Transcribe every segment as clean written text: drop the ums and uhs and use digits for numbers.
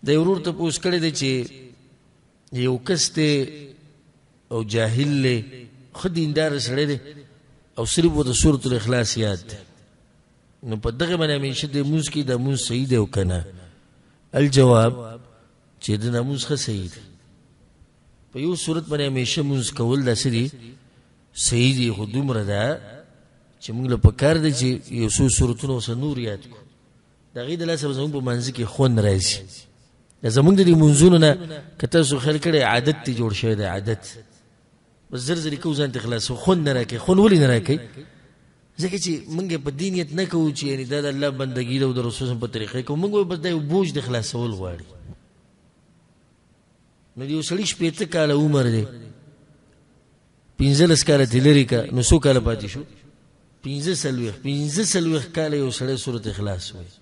د ورور ته پوس کړی دی چې یو کس دی او جاهل دی، ښه دیندار سړی دی او صرف ورته سورة الاخلاص یاد دی، نو په دغه باندې همیشه د مونځ کې د مونځ صحیح دی او که نه؟ الجواب چې د نمونځ ښه صحیح دی. په یو صورت باندې همیشه مونځ کول دا څه دي؟ صحیح دي، خو دومره ده چې موږ له پکار دی چې یو څو سورتونه ورسره نور یاد کړو، د هغې د لاسه به زموږ په منځ کې خوند راځي. دا زموږ د دې مونځونو نه که تاسو خیال کړی عادت دی جوړ شوی دی، عادت بس زر زر کوو ځان ته خلاص، خوند نه راکوي. خوند ولې نه راکوي؟ ځکه چې موږ په دې نیت نه کوو چې یعنې دا د الله بندګي ده او د رسول په طریقې کوو، موږ بس دا یو بوج د خلاصول غواړي. نو د یو سړي 60 کاله عمر دی، 15 کاله ترې لرې که، نو څو کاله پاتې شو؟ 45. 45 کاله یو سړی سورت اخلاص وایي،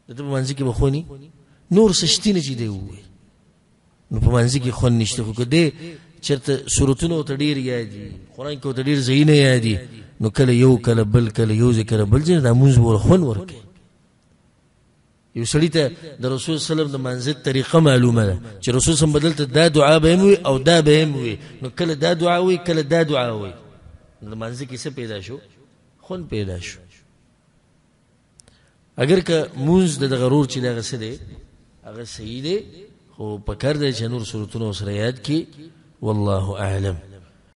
د ده په منځ کې به خوني نور څه شتي نه چې دی ووایي، نو په منځ کې خوند نشته. خو که دی چېرته سورتونه ورته ډېر یاد دي، قرآن کې ورته ډېر ځایونه یاد دي، نو کله یو کله بل کله یو ځای کله بل ځای دا مونځ به ورته خوند ورکوي. یو سړي ته د رسول صلی الله علیه وسلم د مانځه طریقه معلومه ده چې رسول صلی بدل ته دا دعا به هم وي او دا به هم وي، نو کله دا دعا وي کله دا دعا وي، نو د مانځه کې څه پیدا شو؟ خوند پیدا شو. اگر که مونځ د دغه ورور چې دغه څه دی هغه صحیح دی، خو پکار دی چې نور سورتونه ورسره یاد کړي. والله اعلم.